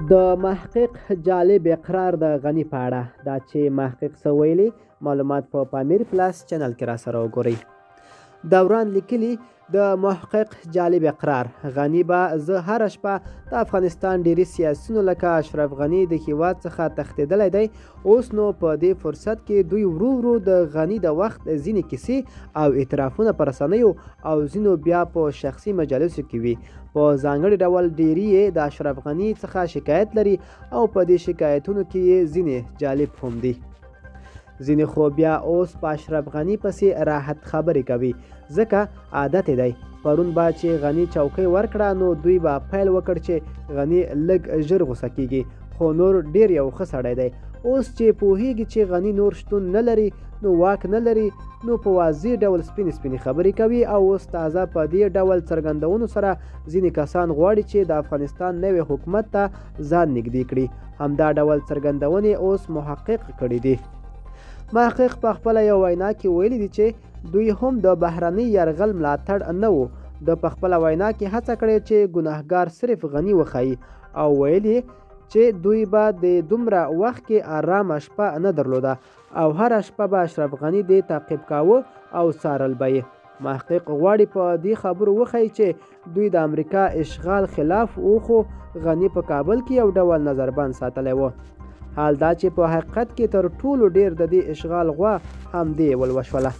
د محقق جالب اقرار د غني په اړه، دا چې محقق څه ویلي، معلومات په پامیر پلس چینل کې راسره وګورئ. دوران لیکلي، د محقق جالب اقرار، غني به زه هره شپه د افغانستان ډیری سیاسیونو لکه اشرف غني د هیواد څخه تښتېدلی دی، اوس نو په دې فرصت کې دوی ورو ورو د غني د وخت ځینې کیسې او اعترافونه په رسنیو او ځینو بیا په شخصي مجالسو کې وي. په ځانګړي ډول ډیری یې د اشرف غني څخه شکایت لري او په دې شکایتونو کې یې ځینې جالب هم دي. ځینې خو بیا اوس په اشرف غني پسې راحت خبرې کوي، ځکه عادت یې دی. پرون به چې غني چوکۍ ورکړه نو دوی به پیل وکړ چې غني لږ ژر غوسه کیږي، خو نور ډیر یو ښه سړی دی. اوس چې پوهیږي چې غني نور شتون نه لري، نو واک نه لري، نو په واضح ډول سپینې سپینې خبرې کوي. او اوس تازه په دې ډول څرګندونو سره ځینې کسان غواړي چې د افغانستان نوی حکومت ته ځان نږدې کړي. همدا ډول څرګندونې اوس محقق کړې دي. محقق په خپله یو وینا کې ویلي دي چې دوی هم د بهرني یرغل ملاتړ نه وو. ده په خپله وینا کې هڅه کړې چې ګناهګار صرف غني وښایي او ویلي چې دوی به د دومره وخت کې ارامه شپه نه درلوده او هره شپه به اشرف غني دې تعقیب کاوه او څارل به یې. محقق غواړي په دې خبرو وښایي چې دوی د امریکا اشغال خلاف وو، خو غني په کابل کې یو ډول نظربند ساتلی و، حال دا چې په حقیقت کې تر ټولو ډیر د دې اشغال غوا همدې ولوشوله.